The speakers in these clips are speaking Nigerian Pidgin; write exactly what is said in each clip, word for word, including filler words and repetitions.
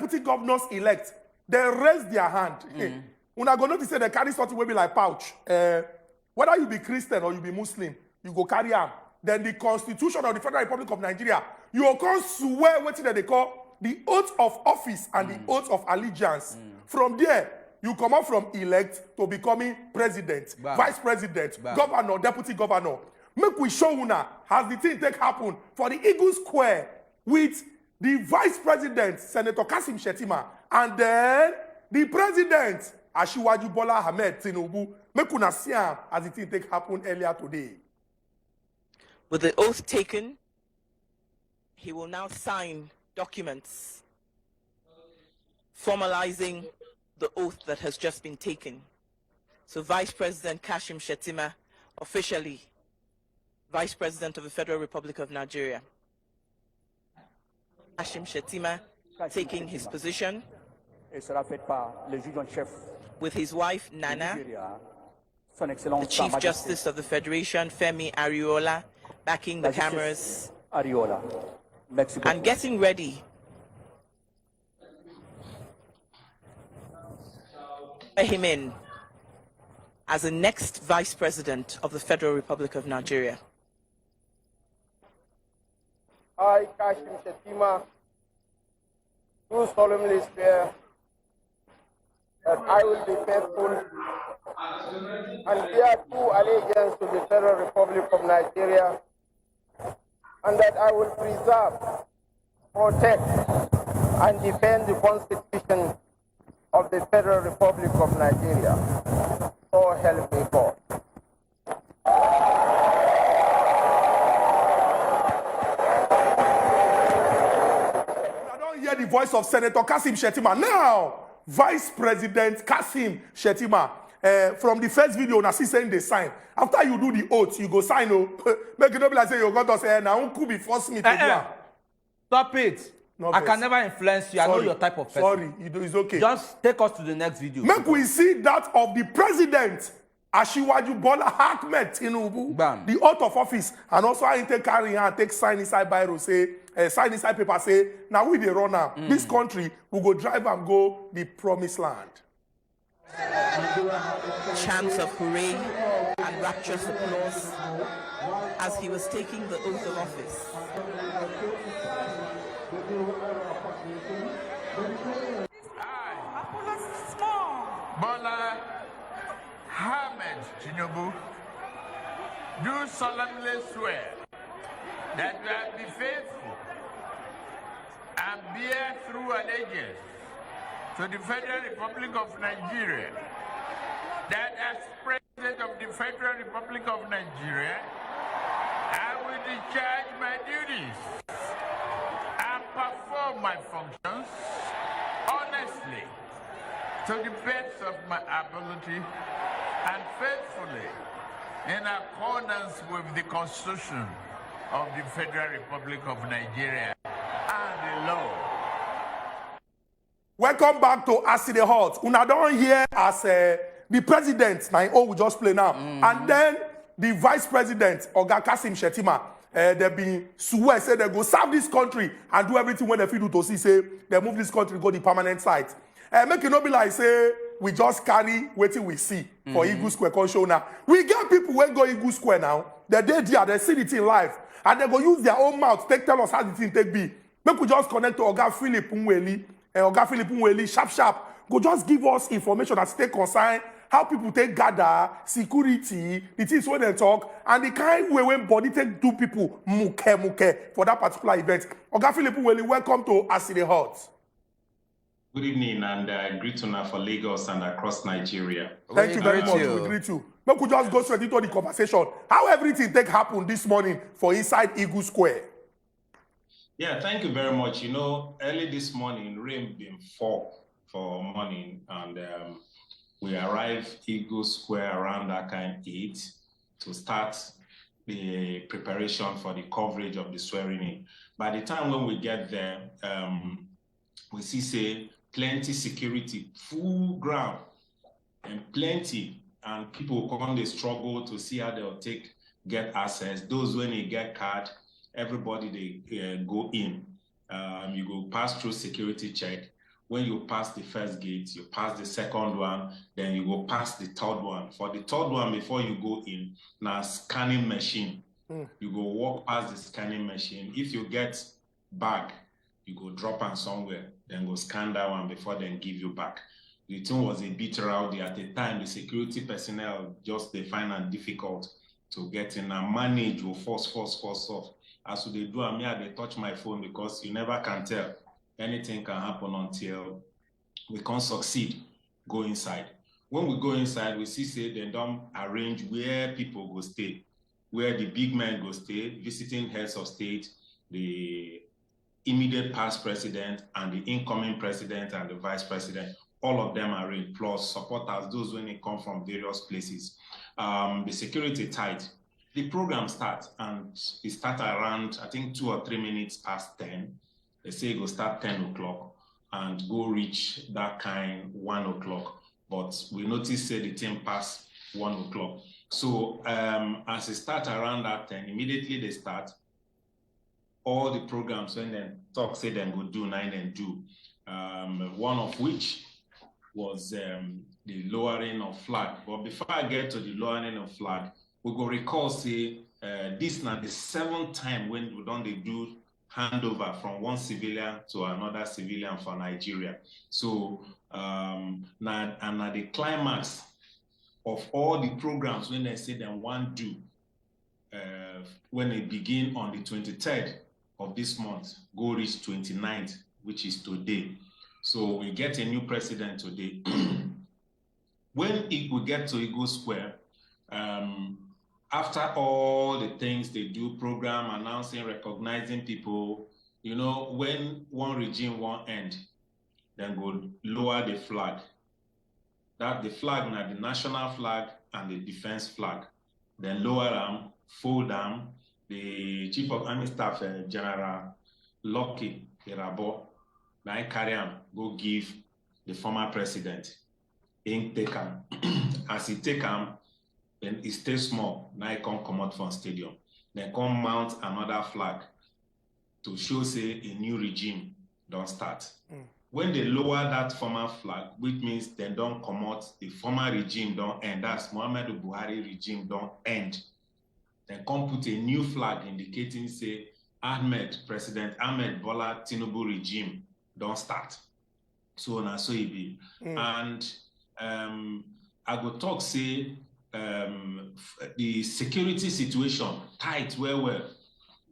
deputy governors elect, they raise their hand. Una go notice say they carry something wey be like pouch. Eh, whether you be Christian or you be Muslim, you go carry am. Then the Constitution of the Federal Republic of Nigeria, you go come swear wetin dem dey call the oath of office and the oath of allegiance. From there, you comot from elect to becoming president, vice president, governor, deputy governor. Make we show una as the thing take happen for the Eagle Square with the vice president, Senator Kashim Shettima, and then the president, Asiwaju Bola Ahmed Tinubu. Make una see am as the thing take happen earlier today. With the oath taken, he will now sign documents formalizing the oath that has just been taken. So Vice President Kashim Shettima, officially Vice President of the Federal Republic of Nigeria. Kashim Shettima taking his position Et sera faite par le juge en chef with his wife Nana, Nigeria, Son Excellence the Chief Justice of the Federation, Femi Ariola, backing the cameras Ariola. Merci beaucoup. And getting ready for him in as the next Vice President of the Federal Republic of Nigeria. I, Kashim Shettima, do solemnly swear that I will be faithful and bear true allegiance to the Federal Republic of Nigeria, and that I will preserve, protect, and defend the Constitution of the Federal Republic of Nigeria. So help me God. I don't hear the voice of Senator Kashim Shettima. Now, Vice President Kashim Shettima, uh, from the first video, una see saying they sign. After you do the oath, you go sign. Oh, make it not be like say you got to say, now who could be force me to do am? Stop it. No I vex. Can never influence you. Sorry. I know your type of person. Sorry, it's okay. Just take us to the next video. Make we see that of the president, Asiwaju Bola Ahmed Tinubu, Bam. The oath of office, and also I take carry and take sign inside biro, say, uh, sign inside paper, say, now we dey run now. Mm. This country, we go drive and go the promised land. Chants of hooray and rapturous applause as he was taking the oath of office. Bola Ahmed Tinubu, do solemnly swear that I will be faithful and bear true allegiance to the Federal Republic of Nigeria, that as President of the Federal Republic of Nigeria, I will discharge my duties and perform my functions honestly, to the best of my ability and faithfully, in accordance with the Constitution of the Federal Republic of Nigeria and the law. Welcome back to As E Dey Hot. Una don hear as uh, the president, na him own we just play now, mm. And then the vice president, Oga Kashim Shettima, uh, they been swear say they go serve this country and do everything when they fit do to see say they move this country go the permanent site. Uh, make it no be like say we just carry wetin we see for mm-hmm. Eagle Square come show now. We get people wey go Eagle Square now. They dey there, they see the thing live, and they go use their own mouth take tell us how the thing take be. Make we just connect to Oga Philip Nweli. Uh, Oga Philip Nweli, sharp sharp, go just give us information that stay concern how people take gather, security, the things wey dem talk, and the kind way wey body take do people muke muke for that particular event. Oga Philip Nweli, welcome to As E Dey Hot. Good evening and uh, greet una for Lagos and across Nigeria. Thank you very much. We greet you. Make we just go straight into the conversation. How everything take happen this morning for inside Eagle Square? Yeah, thank you very much. You know, early this morning, rain been fall for morning, and um, we arrived Eagle Square around that kind eight to start the preparation for the coverage of the swearing in. By the time when we get there, um, we see say plenty security, full ground, and plenty, and people come dey struggle to see how they'll take get access. Those when they get card, everybody they uh, go in. Um, you go pass through security check. When you pass the first gate, you pass the second one, then you go pass the third one. For the third one, before you go in, na scanning machine. You go walk past the scanning machine. If you get bag, you go drop am somewhere, then go scan that one before then give you back. The thing was a bit rowdy at the time. The security personnel just dey find am difficult to get in and manage will force, force, force off. As we dey do am, me, I dey touch my phone because you never can tell. Anything can happen until we can succeed, go inside. When we go inside, we see say dem don arrange where people go stay, where the big men go stay, visiting heads of state, the immediate past president and the incoming president and the vice president. All of them are in, plus supporters, those when they come from various places. Um, the security tight. The program starts and it starts around, I think, two or three minutes past ten. They say it go start ten o'clock and go reach that kind one o'clock. But we notice say the thing pass one o'clock. So um, as it start around that ten, immediately they start, all the programs when they talk say they go do, now they do. Um, one of which was um, the lowering of flag. But before I get to the lowering of flag, we go recall say uh, this now the seventh time when we don't they do handover from one civilian to another civilian for Nigeria. So um, now and now the climax of all the programs when they say they want do uh, when they begin on the twenty-third of this month, go reach twenty-ninth, which is today. So we get a new president today. When it, we get to Eagle Square, um, after all the things they do, program announcing, recognizing people, you know, when one regime won't end, then go lower the flag. That the flag now, the national flag and the defense flag. Then lower them, fold them. The chief of army staff, uh, General Lucky Irabo, now I carry him, go give the former president. He take him. As he take him, then he stay small. Now he come come out from stadium. Then come mount another flag to show say a new regime don't start. Mm. When they lower that former flag, which means they don't come out, the former regime don't end. That's Muhammadu Buhari regime don't end. Then come put a new flag indicating say Ahmed, President Ahmed Bola Tinubu regime don't start. So na so e be. Mm. And um, I go talk say um, the security situation tight well well.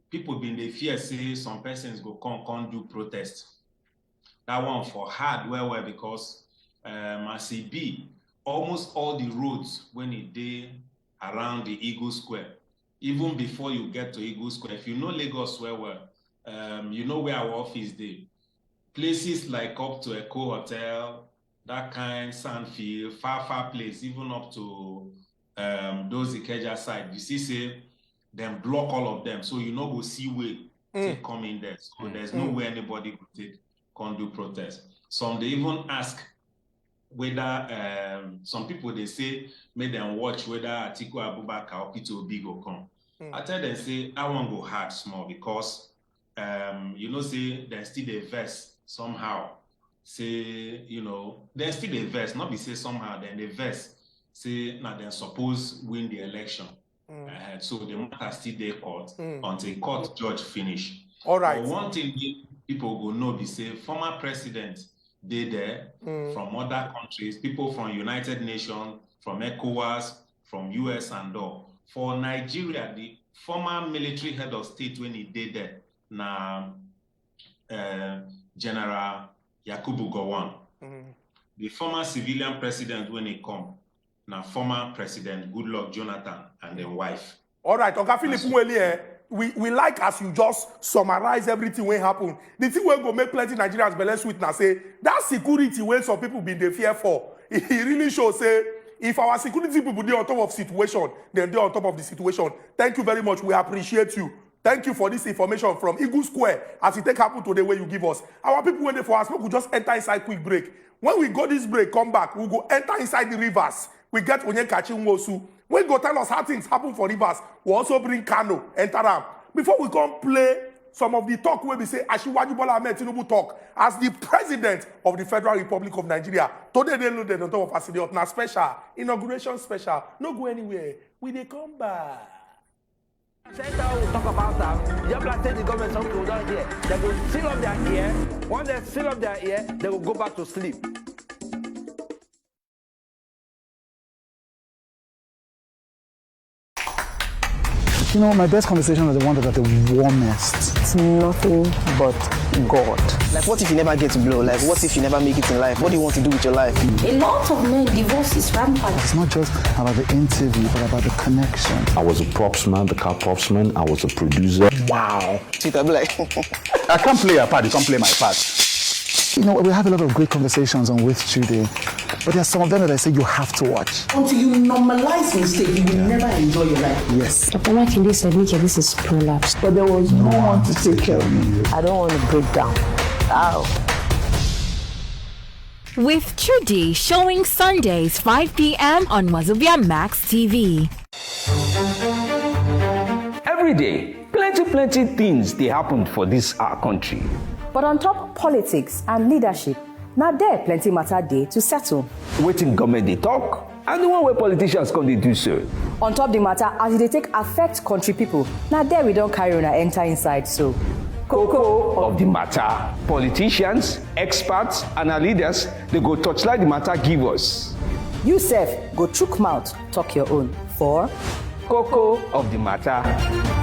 People been they fear say some persons go come come do protest. That one for hard well well because um, as e be, almost all the roads when it dey around the Eagle Square, even before you get to Eagle Square, if you know Lagos well well, um, you know where our office dey. Places like up to Echo Hotel, that kind Sandfield, far far place, even up to um, those Ikeja side, you see say them block all of them, so you no go see way to come in there. So there's no way anybody go take come do protest. Some they even ask whether um, some people they say make them watch whether Atiku Abubakar or Peter Obi go come. I tell them say I won't go hard small because um, you know say they still dey vex somehow. Say you know they still dey vex, not be say somehow then they vex. Say now then suppose win the election. Uh, so the matter still dey court until court judge finish. All right. But one thing wey people go know be say former president dey there from other countries, people from United Nations, from ECOWAS, from U S and all. For Nigeria, the former military head of state when he dey there na uh, General Yakubu Gowon. The former civilian president when he come, na former President Goodluck Jonathan and their wife. All right, Oga Philip Nweli, eh, we, we like as you just summarize everything wey happen. The thing wey go make plenty Nigerians belle sweet na say that security wey some people been dey fear for, e really show say if our security people dey on top of situation, dem dey on top of the situation. Thank you very much. We appreciate you. Thank you for this information from Eagle Square as e take happen today wey you give us. Our people wey dey for house, make we just enter inside quick break. When we go this break, come back, we go enter inside the Rivers. We get Onyekachi Nwosu. We go tell us how things happen for Rivers. We also bring Kano, enter am. Before we come play Some of the talk wey be say Asiwaju Bola Ahmed Tinubu talk as the president of the Federal Republic of Nigeria today dey loaded on top of as e dey hot. Na special, inauguration special. No go anywhere. We dey come back. Center will talk about am. Just like say the government something we don hear. They go seal up their ear. Once they seal up their ear, they go go back to sleep. You know, my best conversations are the ones that are the warmest. It's nothing but God. Like, what if you never get to blow? Like, what if you never make it in life? What do you want to do with your life? A lot of men, divorce is rampant. It's not just about the interview, but about the connection. I was a props man, the car props man. I was a producer. Wow. Twitter be like, I can't play your part, you can't play my part. You know, we have a lot of great conversations on With Today, but there are some of them that I say you have to watch. Until you normalize mistake, you will never enjoy your life. Yes. Doctor Makinde said, "Nike, this is prolapse." But there was no one to take care of me. I don't want to break down. Ow. With Trudy, showing Sundays five p.m. on Wazobia Max T V. Every day, plenty plenty things dey happen for this our country. But on top politics and leadership, na there plenty matter dey to settle. Wetin government dey talk and the one wey politicians come dey do so. On top the matter as e dey take affect country people, na there we don carry una enter inside so. Koko of the matter, politicians, experts and our leaders dey go torchlight the matter give us. You sef go chook mouth talk your own for Koko of the matter.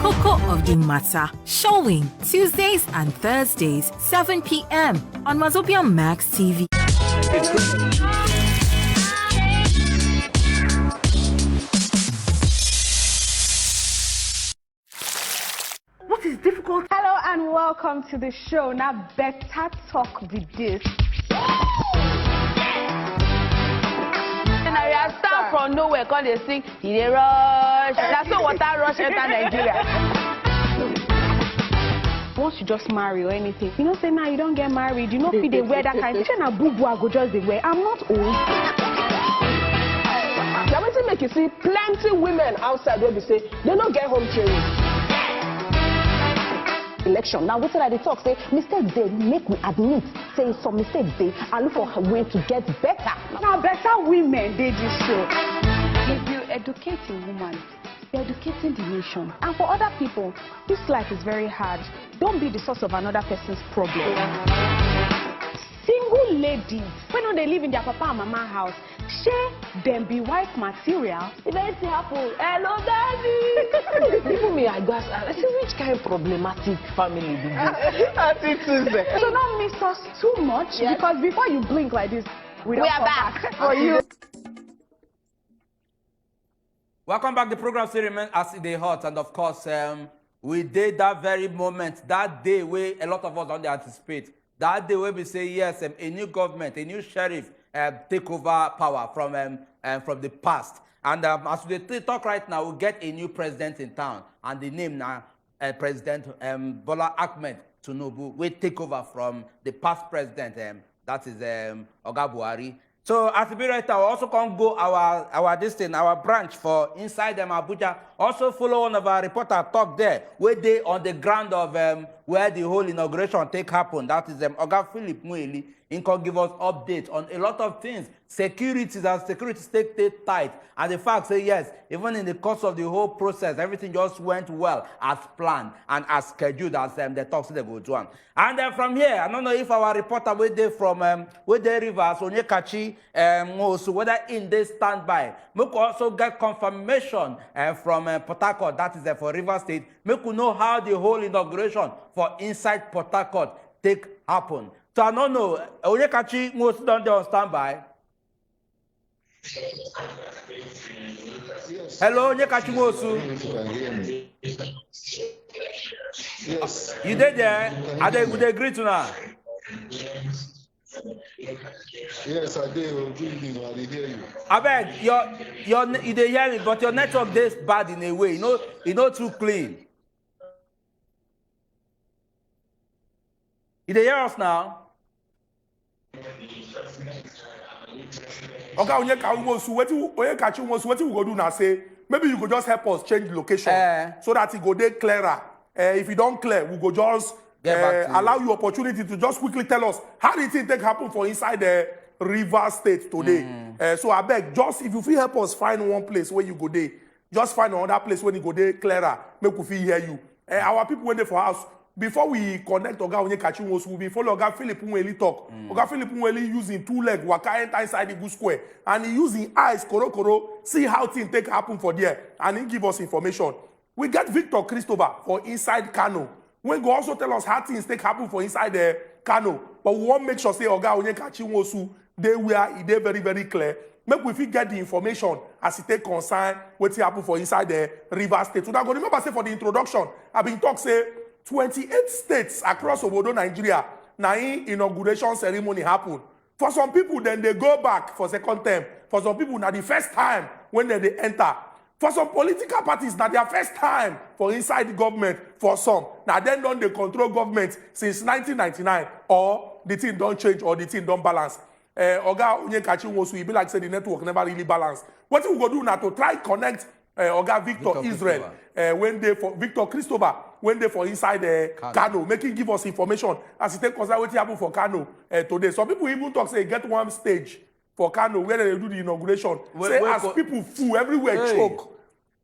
Koko of the matter, showing Tuesdays and Thursdays, seven p.m. on Wazobia Max T V. What is difficult? Hello and welcome to the show. Now, better talk with this. Now you stand from nowhere, come dey sing, e dey rush. Na so water rush enter Nigeria. Once you just marry or anything, you know say now you don get married, you no fit dey wear that kind. Say na bubu I go just dey wear. I'm not old. Na wetin make you see plenty women outside wey be say they no get home training. Election na wetin I dey talk say mistake dey, make we admit say some mistake dey and look for way to get better. Na better women dey this show. If you educate a woman, you're educating the nation. And for other people, this life is very hard. Don't be the source of another person's problem. Single ladies wey no dey live in their papa and mama house, shey dem be wife material? If anything happen, hello daddy. Even me, I go ask, I say, which kind problematic family be this? Attitudes. So don't miss us too much, because before you blink like this, we don come back for you. Welcome back. The program still remains as e dey hot, and of course, um, we dey that very moment, that day wey a lot of us don dey anticipate. That day wey be say yes, um, a new government, a new sheriff, um, take over power from um, um, from the past. And um, as we dey talk right now, we get a new president in town, and the name na uh, President um, Bola Ahmed Tinubu wey take over from the past president, um, that is um, Oga Buhari. So as e be right now, we also come go our our this thing, our branch for inside um, Abuja. Also follow one of our reporter talk there, wey dey on the ground of um, where the whole inauguration take happen. That is um, Oga Philip Mueli. He come give us update on a lot of things. Securities and security take take tight, and the fact say yes, even in the course of the whole process, everything just went well as planned and as scheduled as um, they talk say they go do am. And then from here, I don't know if our reporter wey dey from um, wey dey Rivers, Onyekachi um, Nwosu, whether in dey standby. Make we also get confirmation uh, from uh, Port Harcourt, that is uh, for Rivers State. Make we know how the whole inauguration for inside Port Harcourt take happen. So I don't know. Onyekachi Nwosu don dey on standby. Hello, Onyekachi Nwosu. Yes. You dey there? I dey, we dey greet una. Yes, I dey. Oh, good evening. I dey hear you. Abeg, your your ne- you dey hear me, but your network dey bad in a way. You know, e no too clean. You dey hear us now? Oga Onyeka Nwosu, wetin Onyekachi Nwosu, wetin we go do na say maybe you go just help us change location Eh. so that e go dey clearer. Uh, if you don't clear, we go just Get back uh, to you. Allow you opportunity to just quickly tell us how the thing take happen for inside the River State today. Uh, so I beg, just if you feel help us find one place where you go there, just find another place where you go there clearer, make we feel hear you. Uh, our people when they for house, before we connect Oga Onyekachi Nwosu, we been follow Oga Philip Nweli talk. Oga Philip Nweli using two leg waka enter inside the good square, and he using eyes koro koro see how thing take happen for there, and he give us information. We get Victor Christopher for inside Kano. We go also tell us how things take happen for inside the Kano. But we want make sure say Oga Onyekachi Nwosu they where e dey very very clear. Make we fit get the information as it take concern wetin happen for inside the River State. So I go remember say for the introduction, I been talk say twenty-eight states across Obodo Nigeria na in inauguration ceremony happen. For some people, then they go back for second term. For some people, na the first time when they, they enter. For some political parties, na their first time for inside the government. For some, now then don't they control government since nineteen ninety-nine, or the thing don't change, or the thing don't balance. Uh, Oga Onyekachi Nwosu, e be like say the network never really balance. What we go do now to try connect uh, Oga Victor, Victor Israel, uh, when they for Victor Christopher, when they for inside uh, Kano. Kano, making give us information as it take concern wetin happen for Kano uh, today. Some people even talk say e get one stage for Kano where they do the inauguration. Wait, say wait, as for- people full everywhere Hey. choke.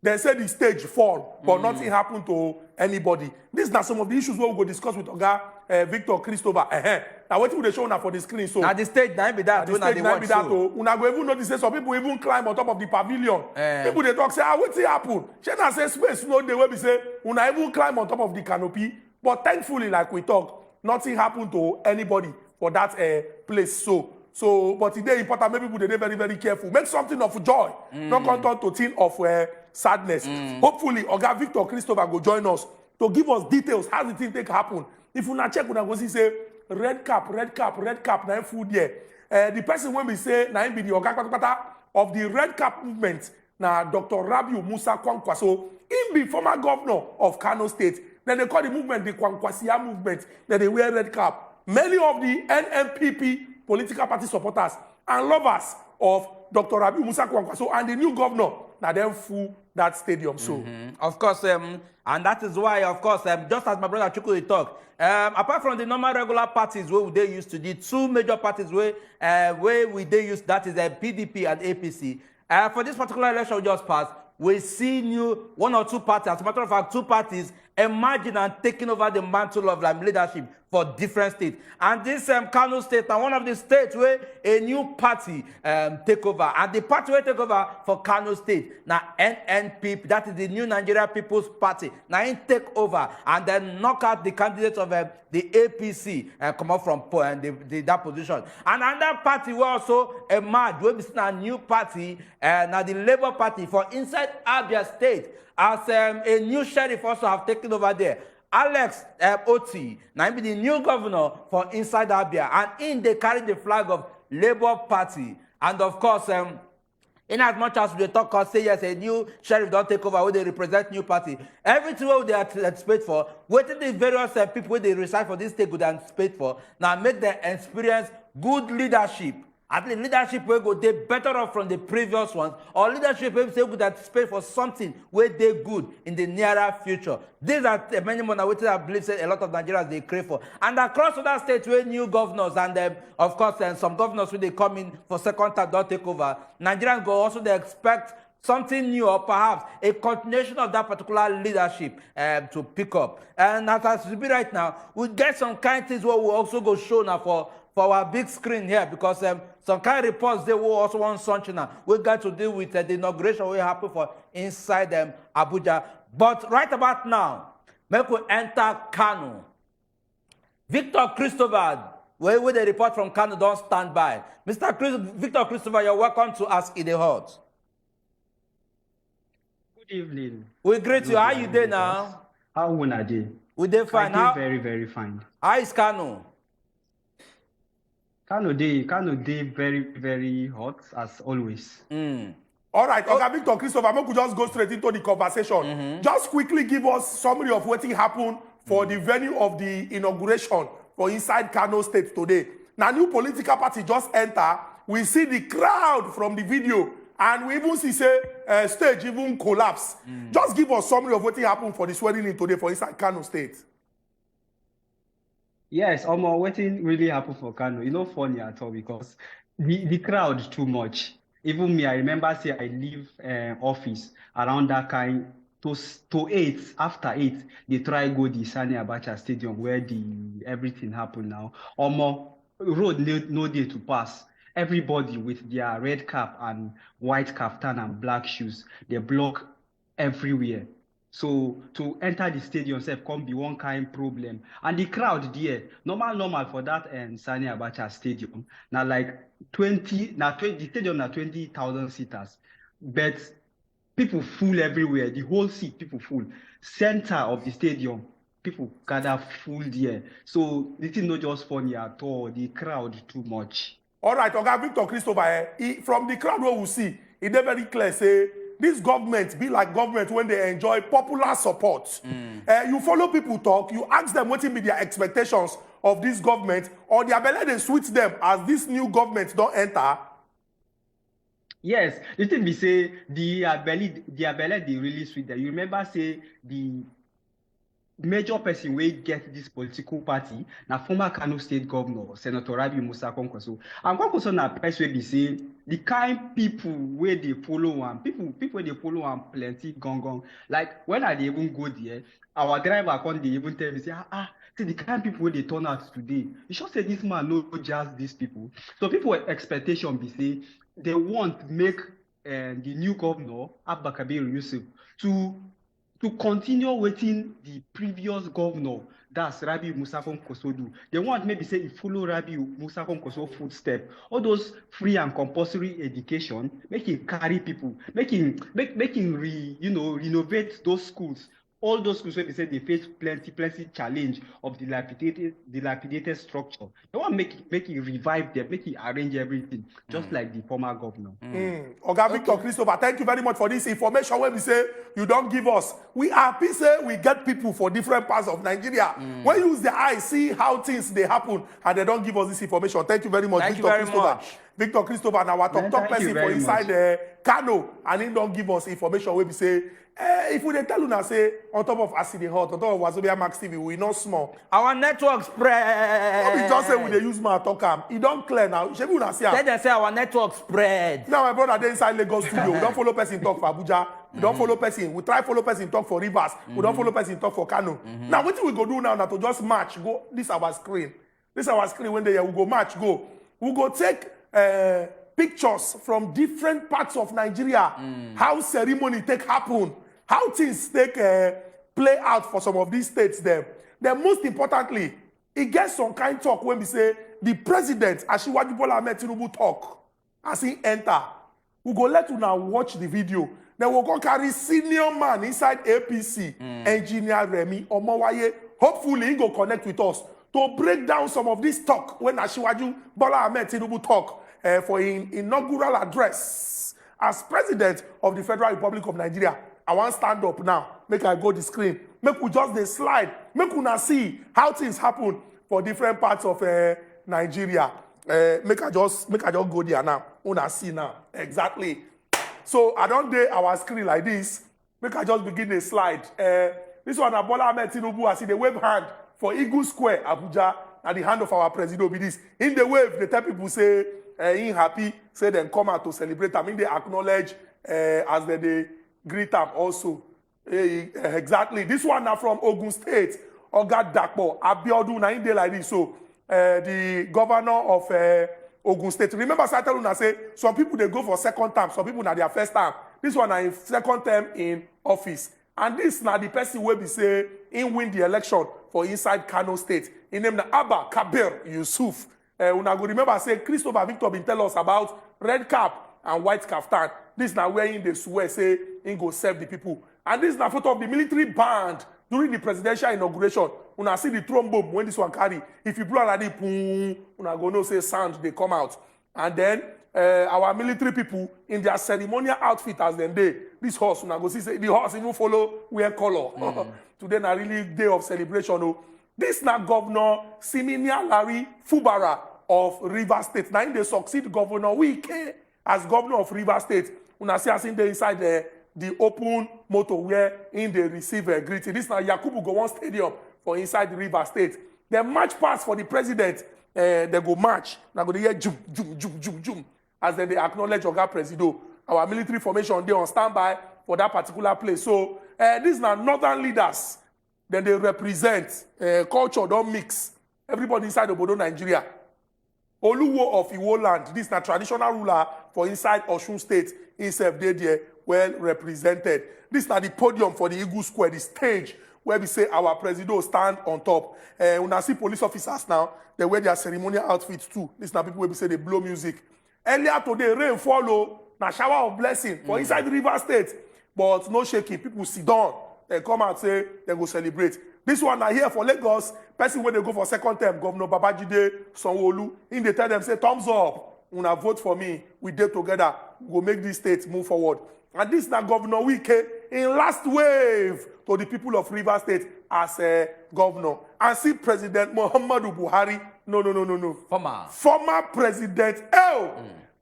They say the stage fall, but nothing happened to anybody. These are some of the issues we will go discuss with Oga uh, Victor Christopher. Uh-huh. Now, what will they show now for the screen? So Na the stage na be that the wey na stage dey na watch be that so. O. Una go even notice say some people even climb on top of the pavilion. Eh. People they talk say, ah, wetin happen? Shey na say space no dey wey be say una even climb on top of the canopy. But thankfully, like we talk, nothing happened to anybody for that uh, place. So, so, but e dey important make people they dey very very careful. Make something of joy, not come turn to thing of uh, sadness. Hopefully, Oga Victor Christopher go join us to give us details how the thing take happen. If una check, una go see say red cap, red cap, red cap na im full there. Uh, the person wey be say na im be the oga patapata of the red cap movement na Doctor Rabiu Musa Kwankwaso. Him be former governor of Kano State. Then they call the movement the Kwankwasia movement. Then they wear red cap. Many of the N N P P political party supporters and lovers of Doctor Rabiu Musa Kwankwaso and the new governor na dem full that stadium. So Mm, of course, um, and that is why, of course, um, just as my brother Chuku dey talk, um, apart from the normal regular parties where we dey used to, the two major parties where uh, where we dey used, that is uh, P D P and A P C. Uh, for this particular election we just passed, we see new one or two parties. As a matter of fact, two parties emerging and taking over the mantle of like, leadership for different states. And this um, Kano State now one of the states where a new party um, take over. And the party will take over for Kano State now N N P P, that is the New Nigeria People's Party. Now it take over and then knock out the candidates of um, the A P C uh, come up from po- uh, the, the, that position. And another party will also emerge. Will be seen a new party uh, now the Labour Party for inside Abia State as um, a new sheriff also have taken over there. Alex um, Oti, now be the new governor for inside Abia, and in they carry the flag of Labour Party. And of course, um, in as much as we dey talk us say yes, a new sheriff don't take over where they represent new party. Everything wey they anticipate for, waiting the various uh, people wey they reside for this state go dey anticipate for, now make them experience good leadership. At least leadership will go dey better off from the previous ones, or leadership will say we go dey anticipate for something where they good in the nearer future. These are the many more na wetin I believe say a lot of Nigerians they crave for. And across other states where new governors and um, of course and some governors wey they come in for second term don't take over, Nigerians go also they expect something new or perhaps a continuation of that particular leadership um, to pick up. And as as we be right now, we get some kind things where we also go show now for for our big screen here because um, some kind reports they will also want something now. We got to deal with uh, the inauguration will happen for inside um, Abuja. But right about now, make we enter Kano. Victor Christopher, where with the report from Kano, don't stand by. Mister Chris, Victor Christopher, you're welcome to Ask It Hot. Good evening. We greet you. How you doing now? How una dey? We dey fine. I dey How, very, very fine. How is Kano? Kano dey, Kano dey very, very hot as always. Mm. All right, Oga Victor Christopher, make we just go straight into the conversation. Just quickly give us summary of wetin happen for the venue of the inauguration for inside Kano State today. Now, new political party just enter. We see the crowd from the video. And we even see say uh, stage even collapse. Mm. Just give us summary of what happened for the swearing in today for inside Kano State. Yes, omo, wetin really happen for Kano, e no funny at all because the, the crowd too much. Even me, I remember say I leave uh, office around that kind to to eight, after eight, they try go the Sani Abacha Stadium where the everything happen now. Omo, road no, no dey to pass. Everybody with their red cap and white kaftan and black shoes, they block everywhere. So to enter the stadium sef come be one kind problem. And the crowd there, normal normal for that um, Sani Abacha Stadium, na like twenty, na twenty, the stadium na twenty thousand seaters. But people full everywhere, the whole seat people full. Center of the stadium, people gather full there. So the thing no just funny at all, the crowd too much. All right, Oga Victor Christopher, eh, he, from the crowd wey we see, e dey very clear say this government be like government wey dey enjoy popular support. Mm. Uh, you follow people talk, you ask them wetin be their expectations of this government, or their belle dey sweet them as this new government don enter. Yes, the thing be say the abele the abele dey really sweet them. You remember say the major person wey get this political party na former Kano State Governor Senator Rabi Musa Kwankwaso. And Kwankwaso na person wey be say the kind people wey dey follow am, people people wey dey follow am plenty gangan. Like when I dey even go there, our driver come dey even tell me say, ah ah, see the kind people wey dey turn out today. You sure say this man no jazz these people? So people expectation be say they want make uh, the new governor Abba Kabir Yusuf to to continue wetin the previous governor, that's Rabi Musa Kwankwaso do. They want maybe say e follow Rabi Musa Kwankwaso footstep. All those free and compulsory education, make e carry people, make e make make e re you know renovate those schools. All those schools wey be say dey face plenty plenty challenge of dilapidated dilapidated structure. They want make make e revive them, make e arrange everything, just like the former governor. Mm. Oga Victor Christopher, thank you very much for this information wey be say you don give us. We happy say we get people for different parts of Nigeria wey use their eye see how things dey happen and they don give us this information. Thank you very much, Thank you Victor very Christopher. Much. Victor Christopher na our Man, talk talk thank you person for very inside much. uh, Kano, and he don give us information wey be say, eh, if we dey tell una say on top of Acid Hot, on top of Wazobia Max T V, we no small. Our network spread. No be just say we dey use mouth talk am. E don clear now. Shebi una see Tell am. Them say our network spread. Now my brother dey inside Lagos studio. We don follow person talk for Abuja. We don follow person. We try follow person talk for Rivers. We don follow person talk for Kano. Now wetin we go do now na to just match go this our screen. This our screen wey dey here. We go match go. We go take uh, pictures from different parts of Nigeria. How ceremony take happen. How things take uh, play out for some of these states dem. Then most importantly, e get some kind talk wey be say the president Asiwaju Bola Ahmed Tinubu talk as he enter. We go let una watch the video. Then we go carry senior man inside A P C, Engineer Remi Omowaye. Hopefully, he go connect with us to break down some of this talk when Asiwaju Bola Ahmed Tinubu talk uh, for in inaugural address as president of the Federal Republic of Nigeria. I wan stand up now. Make I go the screen. Make we just dey slide. Make una see how things happen for different parts of uh, Nigeria. Uh, make I just make I just go there now. Una see now exactly. So I don dey our screen like this. Make I just begin dey slide. Uh, this one na Bola Ahmed Tinubu as he dey wave hand for Eagle Square, Abuja. Na the hand of our president be this. He dey wave, dey tell people say uh, he happy, say dem come out to celebrate am. He dey acknowledge uh, as dem dey greet am also. Eh, exactly. This one na from Ogun State. Oga Dapo Abiodun na him dey like this. So uh, the governor of uh, Ogun State. Remember, say I tell una say some people dey go for second term, some people na their first term. This one na him second term in office. And this na the person wey be say he win the election for inside Kano State. His name na Abba Kabir Yusuf. Uh, una go remember say Christopher Victor bin tell us about red cap and white kaftan. This na where he dey swear say he go serve the people. And this na photo of the military band during the presidential inauguration. Una see the trombone wey this one carry. If you blow am like this, pum, una go know say sound dey come out. And then uh, our military people in their ceremonial outfit as dem dey. This horse, una go see say the horse even follow wear colour. Today na really day of celebration o. This na Governor Simini Alari Fubara of Rivers State. Na him dey succeed Governor Wike as governor of Rivers State. Una see as im dey inside the, the open motor where im dey receive, uh, greeting. This na Yakubu Gowon Stadium for inside Rivers State. Dem march pass for the president, uh, dem go march. Una go dey hear jum, jum, jum, jum, jum as dem dey acknowledge Oga Presido. Our military formation dey on standby for that particular place. So, uh, these na northern leaders. Dem dey represent, uh, culture don mix. Everybody inside obodo Nigeria. Oluwo of Iwo land, this na traditional ruler for inside Osun State, himself dey there, well represented. This na the podium for the Eagle Square, the stage where we say our presido stand on top. Uh, una see police officers now, they wear their ceremonial outfits too. This na people wey be say dey blow music. Earlier today, rain fall o, na shower of blessing for inside Rivers State, but no shaking. People sit down, dem come out say dem go celebrate. This one na here for Lagos. Person wey dey go for second term, Governor Babajide Sanwo-Olu, im dey tell dem say, "Thumbs up, una vote for me, we dey together, we go make this state move forward." And this na Governor Wike in last wave to the people of Rivers State as a governor. And see President Muhammadu Buhari. No, no, no, no, no. Former. Former President. Oh,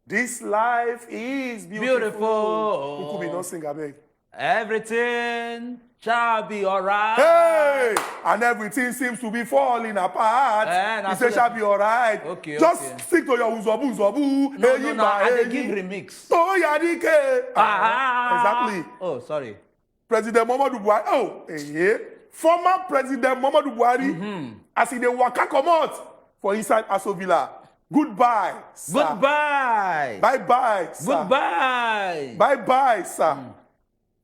this life is beautiful. Beautiful. Ukubi, no sing, abeg. Everything shall be alright. Hey! And everything seems to be falling apart. Eh, na He said, so "Shall be alright." Okay, Just okay. stick to your uzobu, uzobu. No, no, no, Eyimba, I dey give eyi. remix. Oh, Yadike. Ah. Exactly. Oh, sorry. President Muhammadu Buhari. Oh, eh, former President Muhammadu Buhari. Mm-hmm. As he dey waka comot for inside Aso Villa. Goodbye, sir. Goodbye. Bye bye, sir. Goodbye. Bye bye, sir. Mm.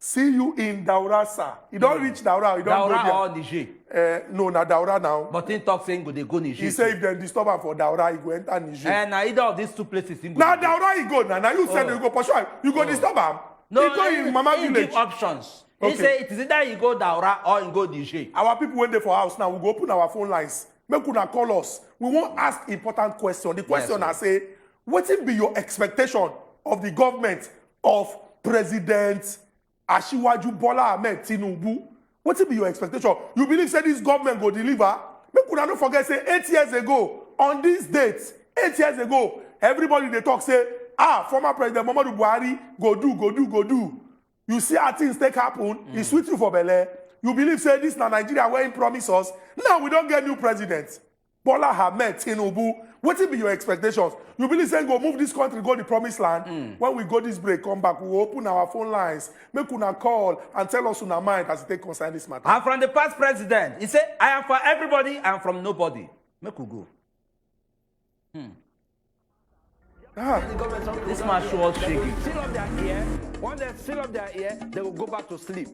See you in Daura, sir. He don reach Daura. He don Daura go there. Or Niger? Uh, no, na Daura now. But he talk say he go dey go Niger. He say if dem disturb am for Daura, he go enter Niger. Eh, na either of these two places he go. Na Daura he go now. Now you said you go pursue am. You go disturb am. No, he go in Mama village. He give options. He say it is either he go Daura or he go Niger. Our people wey dey for house now, we go open our phone lines. Make una call us. We wan ask important question. The question na say, wetin be your expectation of the government of President Asiwaju Bola Ahmed Tinubu? Wetin be your expectation? You believe say this government go deliver? Make una no forget say eight years ago, on this date, eight years ago, everybody dey talk say, "Ah, former President Muhammadu Buhari go do, go do, go do." You see how things take happen, e sweet you for belle. You believe say this na Nigeria wey im promise us? Now we don get new president. Bola Ahmed Tinubu, wetin be your expectations? You believe say go move this country go the promised land? When we go this break, come back, we will open our phone lines. Make una call and tell us una mind as e take concern this matter. I'm from the past president. He say, "I am for everybody, I am from nobody." Make we go. Hmm. Ah. This man show us shege. Seal up their ear. Once they seal up their ear, they will go back to sleep.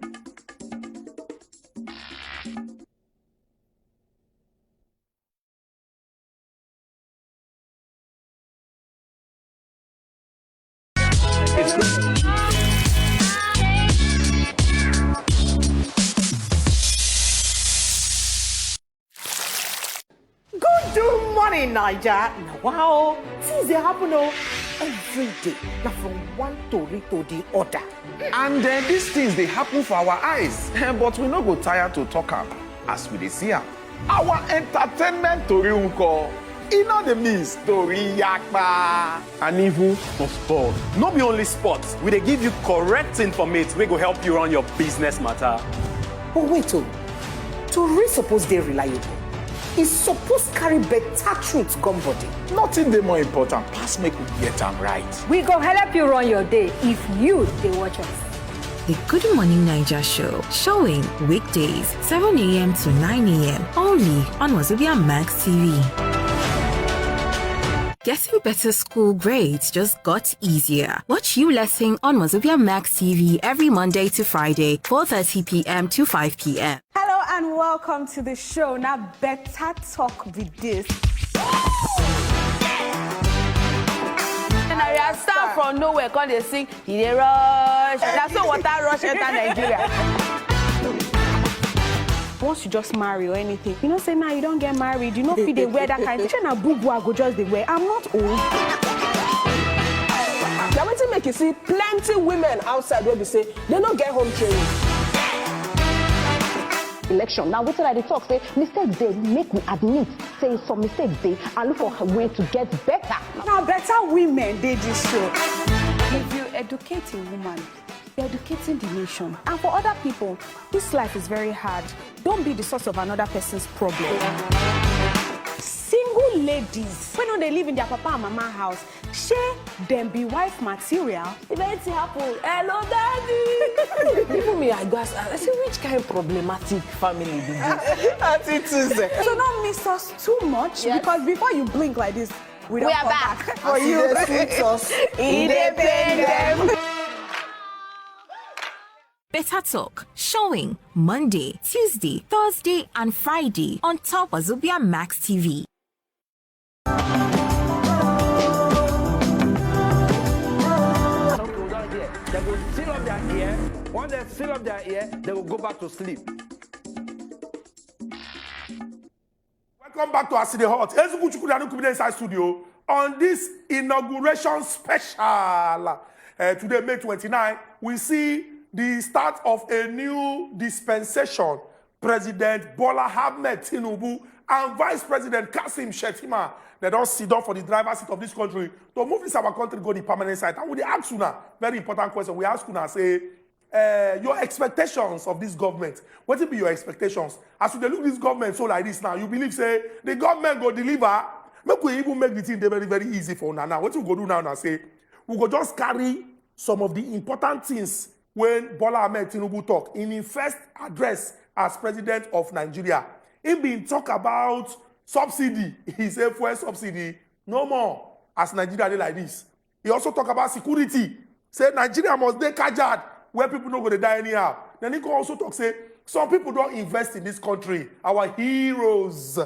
Good morning, Naija. Na wa o. Things dey happen o. Every day, na from one tori to the other. And then these things dey happen for our eyes, but we no go tire to talk am as we dey see am. Our entertainment tori nko? E no dey miss tori yakpa. And even for sports. No be only sports, we dey give you correct informate wey go help you run your business matter. But wait o, tori suppose dey reliable. E suppose carry better truth come body. Nothing dey more important pass make we get am right. We go help you run your day if you dey watch us. The Good Morning Naija show, showing weekdays, seven a m to nine a m, only on Wazobia Max T V. Getting better school grades just got easier. Watch U Lesson on Wazobia Max T V every Monday to Friday, four thirty p m to five p m. Hello and welcome to the show. Now, better talk with this. And I start from nowhere, come dey sing, "He dey rush." Na so water rush enter Nigeria. Once you just marry or anything, you know say now you don get married, you no fit dey wear that kind thing. Shey na bubu I go just dey wear? I'm not old. Na wetin make you see plenty women outside wey be say they no get home training. Election. Now, wetin I dey talk say mistake dey, make we admit say some mistake dey and look for a way to get better. Now, better women dey this show. If you educate a woman, you're educating the nation. And for other people, this life is very hard. Don't be the source of another person's problem. Single ladies wey no dey live in their papa and mama house, shey dem be wife material? If anything happen, hello daddy. Even me, I go ask, I say, which kind problematic family be this? Attitudes. So don't miss us too much. Yes. Because before you blink like this, we don't come back for you. As e dey sweet us, e dey pain dem. Better Talk, showing Monday, Tuesday, Thursday, and Friday on Top Wazobia Max T V. They go seal up their ear. Once they seal up their ear, they will go back to sleep. Welcome back to As E Dey Hot. Ezuku Chukwudi Anuku dey inside studio on this inauguration special. Uh, today, May twenty-nine, we see the start of a new dispensation. President Bola Ahmed Tinubu and Vice President Kasim Shettima, they don sit down for the driver's seat of this country to move this our country go the permanent side. And we dey ask una very important question. We ask una say, uh, your expectations of this government. Wetin be your expectations? As you dey look this government so like this now, you believe say the government go deliver? Make we even make the thing dey very, very easy for una now. Wetin we go do now na say we go just carry some of the important things wey Bola Ahmed Tinubu talk in him first address as president of Nigeria. He been talk about subsidy. He say fuel subsidy no more as Nigeria dey like this. He also talk about security. Say Nigeria must dey kajad where people no go dey die anyhow. Then he go also talk say some people don invest in this country, our heroes.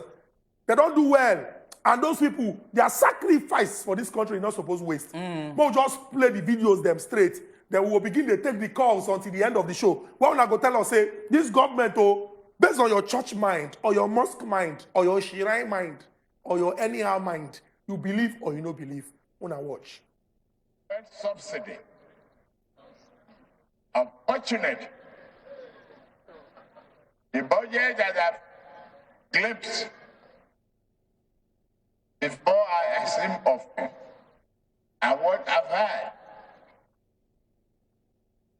They don do well. And those people, their sacrifice for this country is not supposed waste. Mm. But just play the videos them straight. Then we will begin to take the calls until the end of the show. When una go tell us say this government, oh, based on your church mind or your mosque mind or your shrine mind or your anyhow mind, you believe or you no believe. Una watch. Subsidy. Unfortunate, the budget that I've glimpsed before I assume office and what I've heard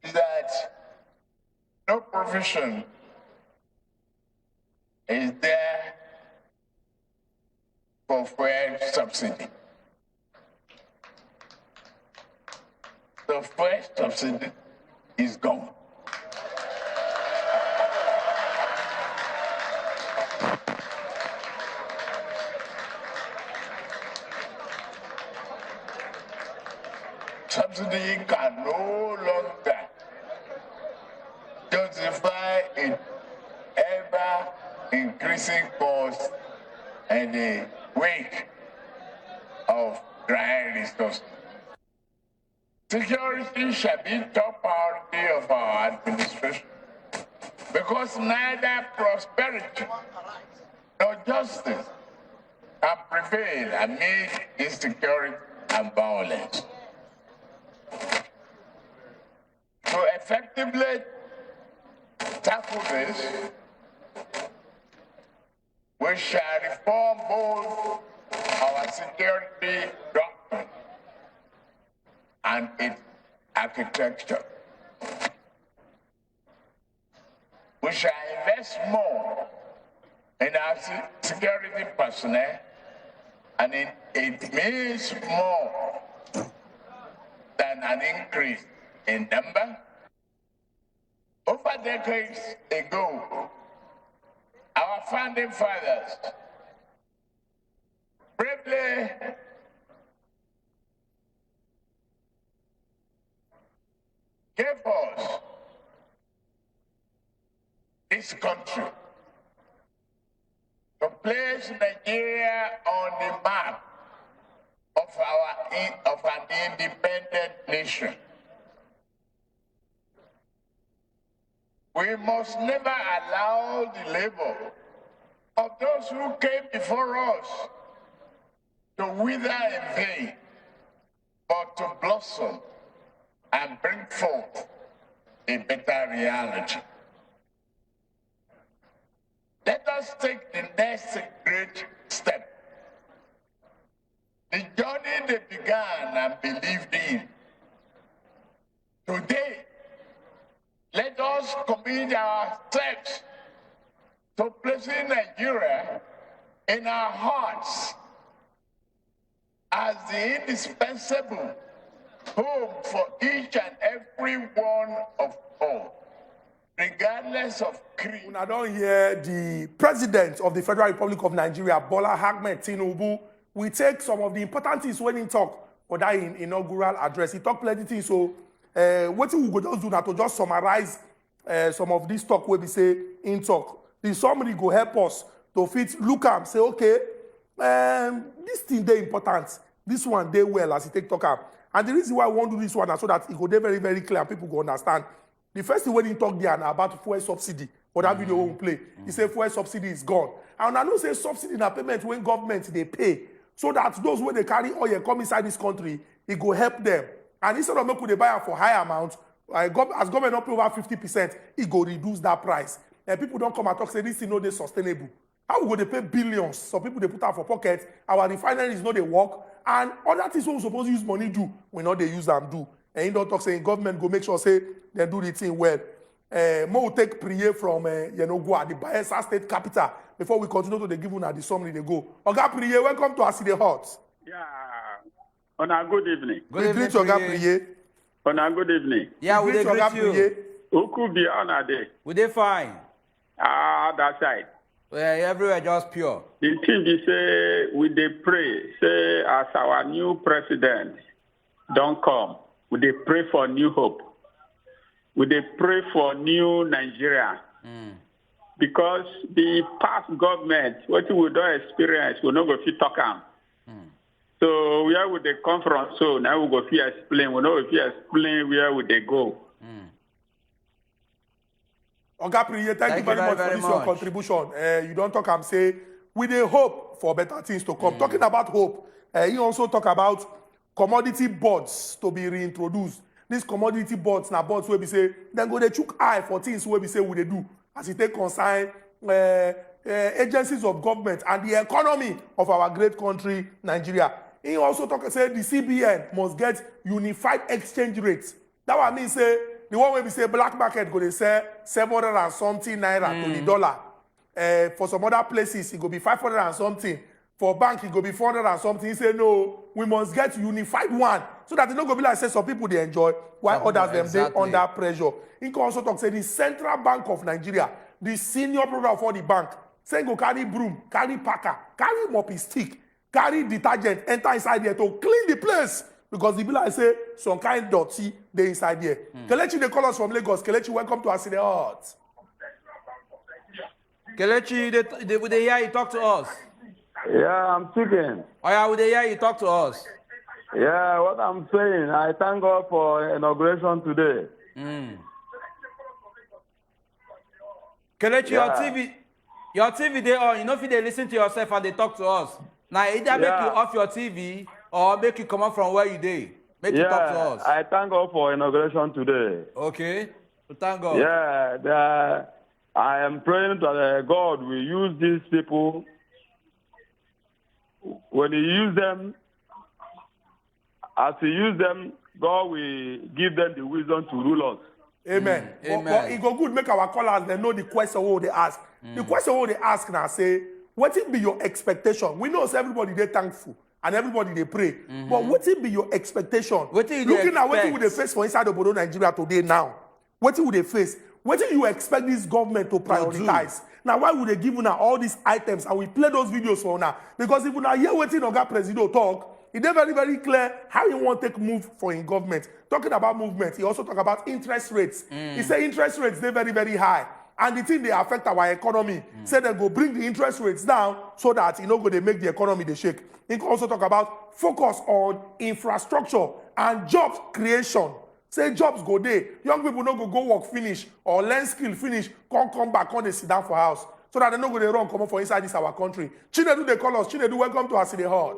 is that no provision is there for fuel subsidy. The fuel subsidy is gone. Subsidy can no longer justify an ever increasing cost and the wage of dry resources. Security shall be top priority of our administration because neither prosperity nor justice can prevail amid insecurity and violence. To effectively tackle this, we shall reform both our security doctrine and its architecture. We shall invest more in our se-, security personnel, and it, it means more than an increase in number. Over decades ago, our founding fathers bravely gave us this country to place Nigeria on the map of our in-, of an independent nation. We must never allow the labor of those who came before us to wither in vain, but to blossom and bring forth a better reality. Let us take the next great step. The journey they began and believed in. Today, let us commit ourselves to placing Nigeria in our hearts as the indispensable home for each and every one of us, regardless of creed. Una don hear the president of the Federal Republic of Nigeria, Bola Ahmed Tinubu, we take some of the important things when he talk for that in inaugural address. He talk plenty things, so uh, wetin we go just do na to just summarize uh, some of this talk wey be say in talk. The summary go help us to fit look am say, okay, um, this thing dey important, this one dey well as e take talk am. And the reason why I wan do this one na so that e go dey very, very clear and people go understand. The first thing wey he talk there na about fuel subsidy for that video wey we play. He say fuel subsidy is gone. And I know say subsidy na payment wey government dey pay so that those wey dey carry oil come inside this country, e go help them. And instead of make we dey buy am for high amount, uh, gov- as government don pay over fifty percent, e go reduce that price. And people don come and talk say this thing no dey sustainable. How we go dey pay billions? Some people dey put am for pocket. Our refineries no dey work, and other things wey we suppose use money do, we no dey use am do. And he don talk say government go make sure say dem do the thing well. Uh, mo take Priye from uh, Yenogua, the Bayelsa State capital. Before we continue to dey give una the summary, dey go. Oga Priye, welcome to As E Dey Hot. Yeah. Una good evening. Good We evening, greet Oga Priye. Priye. Una good evening. Yeah, we dey Greet Oga greet you. Priye. Uku be on a day. We dey fine. Ah, that side. Well, everywhere just pure. The thing be say we dey pray. Say as our new president don come, we dey pray for new hope. We dey pray for new Nigeria. Because the past government, wetin we don experience, we no go fit talk am. So where we dey come from, so now we go fit explain. We no go fit explain where we dey go. Oga Priye, thank, Thank you you very, very, much for very this your much. Contribution. Uh, you don talk am say we dey hope for better things to come. Talking about hope, uh, he also talk about commodity boards to be reintroduced. These commodity boards na boards wey be say dem go dey chook eye for things wey be say we dey do as e take concern uh, uh, agencies of government and the economy of our great country Nigeria. He also talk say the C B N must get unified exchange rates. That one mean say the one wey be say black market go dey sell seven hundred and something naira to the dollar. Uh, for some other places, e go be five hundred and something. For bank, e go be four hundred and something. He say no, we must get unified one so that e no go be like say some people dey enjoy while Some people, others dem dey exactly. Under pressure. He can also talk say the Central Bank of Nigeria, the senior brother of all the bank, say go carry broom, carry packer, carry mopping stick, carry detergent, enter inside there to clean the place because e be like say some kind dirty dey inside there. Kelechi dey call us from Lagos. Kelechi, welcome to As E Dey Hot. Kelechi, you dey, dey, we dey hear you talk to us. Yeah, I'm speaking. Oh yeah, we dey hear you talk to us. Yeah, what I'm saying, I thank God for inauguration today. Mm. Kelechi, your Yeah. T V, your T V dey on. You no fit dey listen to yourself and dey talk to us. Now either make Yeah. you off your T V or make you comot from where you dey. Make you talk to Yeah, us. I thank God for inauguration today. Okay. We thank God. Yeah, the, I am praying that uh, God will use these people. When He use them, as He use them, God will give them the wisdom to rule us. Amen. Mm, But, amen. but e go good make our callers dem know the question wey we dey ask. The question wey we dey ask na say, wetin be your expectation? We know say everybody dey thankful and everybody dey pray. But wetin be your expectation? Wetin you dey Looking at wetin we dey expect? Face for inside obodo Nigeria today now, wetin we dey face? Wetin you expect this government to prioritize? Na why we dey give una all these items and we play those videos for una, because if una hear wetin Oga Presido talk, e dey very, very clear how he wan take move for im government. Talking about movement, he also talk about interest rates. He say interest rates dey very, very high and the thing dey affect our economy. Say dem go bring the interest rates down so that e no go dey make the economy dey shake. He also talk about focus on infrastructure and job creation. Say jobs go dey, young people no go go work finish or learn skill finish, come come back, come dey sit down for house so that dem no go dey run comot for inside this our country. Chinedu dey call us. Chinedu, welcome to As E Dey Hot.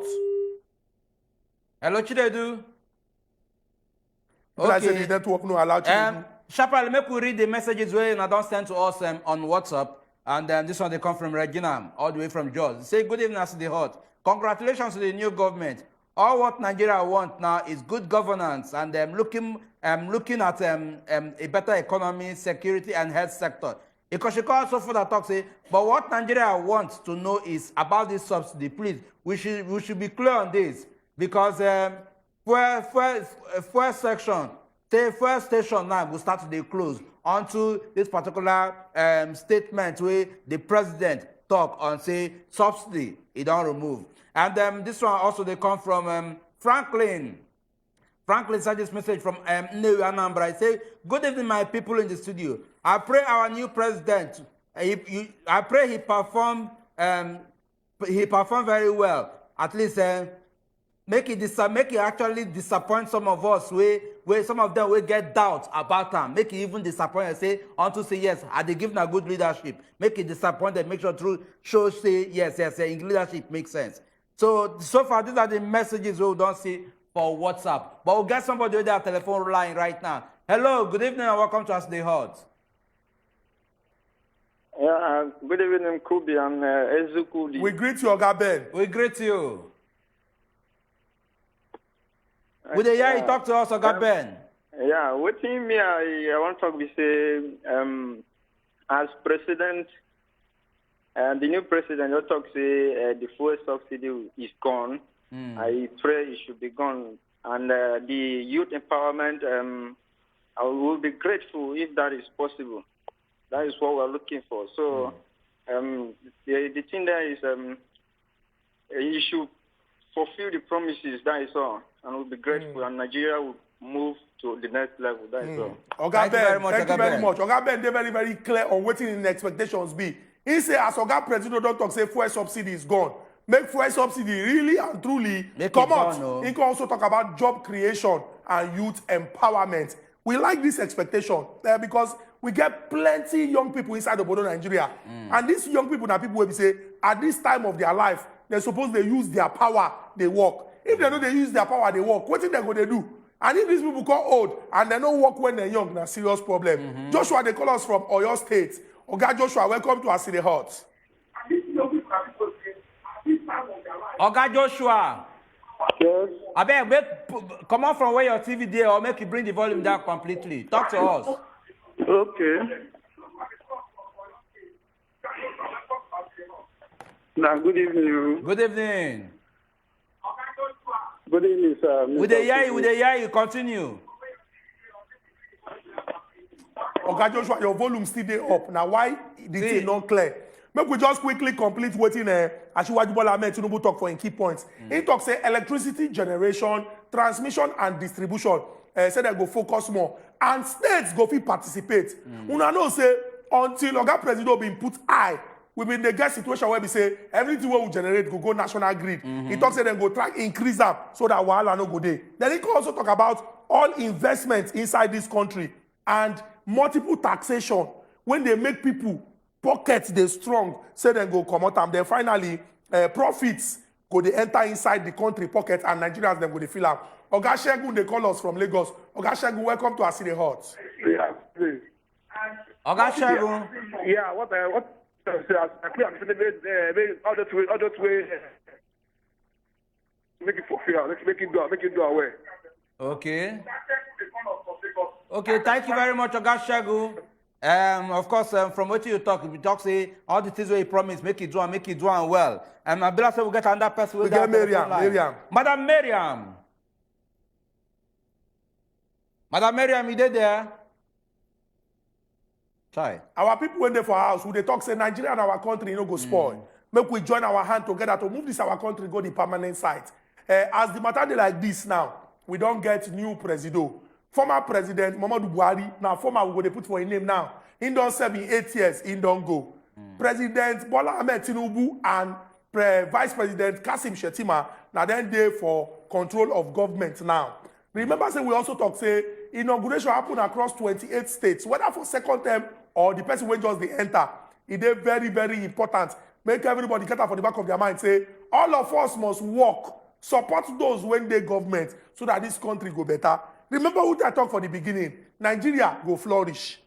Hello, Chinedu. Be like say Okay. The network no allow Chinedu. Um, Sharply, make we read the messages wey una don send to us um, on WhatsApp. And um, this one they come from Regina, all the way from George. Say, "Good evening, as the hot. Congratulations to the new government. All what Nigeria want now is good governance and um, looking um, looking at um, um, a better economy, security, and health sector." Ikoshiko also further talk say, "But what Nigeria wants to know is about this subsidy. Please, we should we should be clear on this because um, fuel fuel fuel section, say fuel station now go start to dey close until this particular um, statement wey the president talk on say subsidy e don remove." And um, this one also dey come from um, Franklin. Franklin send this message from um, Nnewi, Anambra. He say, "Good evening, my people in the studio. I pray our new president, uh, he, you, I pray he perform, um, he perform very well. At least uh, make it dis- make it actually disappoint some of us. Wey wey some of them wey get doubt about am. Make it even disappoint and say unto say yes, I dey give na good leadership. Make it disappoint them. Make sure through show say yes, yes, yes, leadership makes sense." So so far, these are the messages we don't see for WhatsApp. But we get somebody with their telephone line right now. Hello, good evening, and welcome to As They Hot. Yeah, uh, good evening, Kubi and uh, Ezukudi. We greet you, Oga Ben. We greet you. We dey hear you talk to us, Oga Ben. Yeah, wetin me I, I wan talk be say um, as president, uh, the new president don talk say uh, the fuel subsidy is gone. I pray it should be gone, and uh, the youth empowerment. Um, I will be grateful if that is possible. That is what we're looking for. So um, the, the thing there is um, uh, you should fulfill the promises. That is all, and we'll be grateful. And Nigeria will move to the next level. That is all. Oga Thank you Ben, very much, thank you Oga very Ben. much. Oga Ben dey very very clear on wetin im expectations be. He say as Oga Presido don talk say fuel subsidy is gone. Make fuel subsidy really and truly Make it comot. Gone, oh. He can also talk about job creation and youth empowerment. We like this expectation uh, because we get plenty young people inside obodo Nigeria, and these young people na people wey be say at this time of their life they suppose dey use their power dey work. If they no dey use their power dey work, wetin dem go dey do? And if these people come old and they no work when they're young, na serious problem. Joshua dey call us from Oyo State. Oga Joshua, welcome to As E Dey Hot. Oga Joshua, Yes. Abeg, make p- comot from where your T V dey or make you bring the volume down completely. Talk to us. Okay. Now, good evening. Good evening. Good evening, sir. We dey hear you. We dey hear you. Continue. Oga Joshua, your volume still dey up. Na why the See. Thing no clear. Make we just quickly complete wetin uh, Asiwaju Bola Ahmed Tinubu talk for im key points. He talk say electricity generation, transmission and distribution uh, say dem go focus more and states go fit participate. Una know say until Oga Presido bin put eye, we bin dey get situation wey be say everything wey we generate go go national grid. He talk say dem go try increase am so that wahala no go dey. Then he come also talk about all investment inside this country and multiple taxation wey dey make people pocket dey strong say dem go comot am. Then finally uh, profits go dey enter inside the country pocket and Nigerians dem go dey feel am. Oga Segun dey call us from Lagos. Oga Segun, welcome to As E Dey Hot. Yeah, please. Oga Segun. Yeah, what I what I say, I agree and say, uh, all those way, all those way, uh, make it fulfill, make, make it do, make it do away. Okay. Okay, thank you very much, Oga Segun. Um, of course, um, from what you talk, you talk say all the things wey you promise, make it do and make it do and well. Um, I believe say we get another person. We get Miriam, Miriam. Madam Miriam. Madam Miriam, you dey there? Chai. Our people wey dey for house, we dey talk say Nigeria and our country no go spoil. Make we join our hand together to move this our country go the permanent site. Uh, as the matter dey like this now, we don get new presido. Former President Muhammadu Buhari, na former we go dey put for im name now. He don serve im eight years, he don go. President Bola Ahmed Tinubu and Pre Vice President Kasim Shettima na dem dey for control of government now. Remember say we also talk say inauguration happen across twenty-eight states, whether for second term or the person wey just dey enter. E dey very very important make everybody get am for the back of their mind say all of us must work, support those wey dey government so that this country go better. Remember wetin I talk for the beginning, Nigeria go flourish.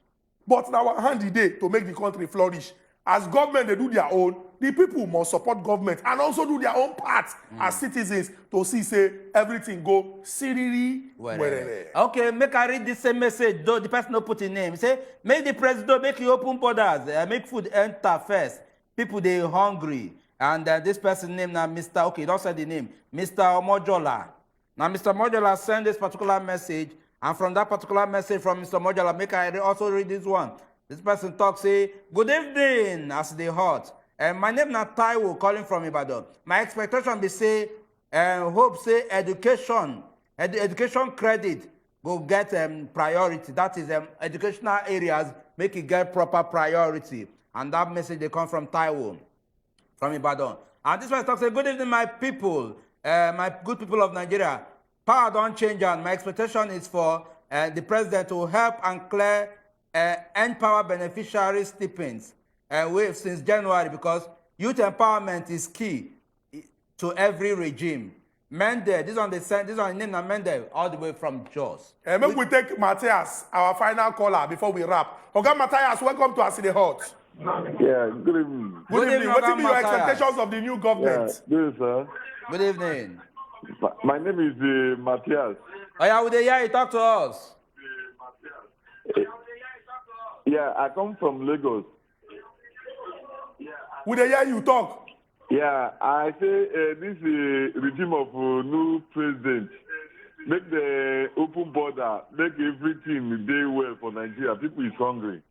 But na our hand e dey to make the country flourish. As government dey do their own, the people must support government and also do their own part as citizens to see say everything go siriri werere. Okay, make I read this same message, though the person no put in name. Say, make the president make you open borders, uh, make food enter first. People dey hungry. And uh, this person name na Mister Okay, don't say the name. Mister Omojola. Now, Mister Mojola send this particular message, and from that particular message from Mister Mojola, make I re- also read this one. This person talks say, "Good evening, as they hot. And my name na Taiwo, calling from Ibadan. My expectation be say, and hope say education, edu- education credit go get um, priority. That is, um, educational areas make it get proper priority." And that message they come from Taiwo, from Ibadan. And this one talks say, "Good evening, my people, uh, my good people of Nigeria. Power don't change, and my expectation is for uh, the president to help and clear uh, end power beneficiaries stipends. Uh, we since January, because youth empowerment is key to every regime." Mende, this one they send, this one name na Mende, all the way from Jos. Eh, make we take Matthias, our final caller, before we wrap. Oga Matthias, welcome to As E Dey Hot. Yeah, good evening. Good, Good evening. evening, What Oga be your Matthias. Expectations of the new Yeah, government? Good, sir. Good evening. My, my name is uh, Matthias. Oh yeah, we dey hear you talk to us. Yeah, I come from Lagos. We dey hear you talk. Yeah, I say uh, this uh, regime of uh, new president make the open border, make everything dey well for Nigeria. People is hungry.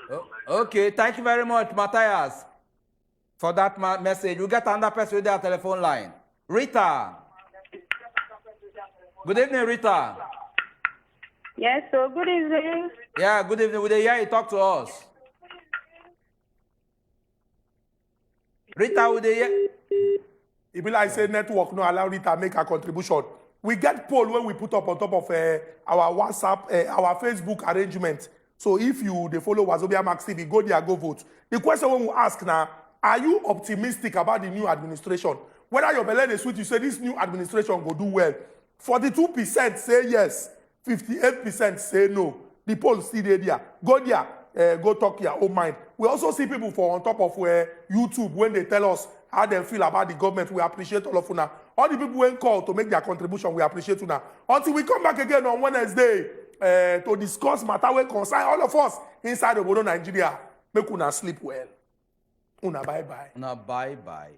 Oh, okay, thank you very much, Matthias, for that ma- message. We get another person with their telephone line. Rita. Good evening, Rita. Yes, so good evening. Yeah, good evening. We dey hear you talk to us. Rita, we dey hear. E be like say network no allow Rita make her contribution. We get poll wey we put up on top of uh, our WhatsApp, uh, our Facebook arrangement. So if you dey follow Wazobia Max T V, go there, go vote. The question wey we ask na, are you optimistic about the new administration? Whether your belle dey sweet you say this new administration go do well. Forty-two percent say yes, fifty-eight percent say no. The poll still dey there. Go there, uh, go talk your own mind. We also see people for on top of uh, YouTube when they tell us how they feel about the government. We appreciate all of una. All the people wey call to make their contribution, we appreciate una. Until we come back again on Wednesday uh, to discuss matter wey concern all of us inside obodo Nigeria, make una sleep well. Una bye bye. Now, bye bye.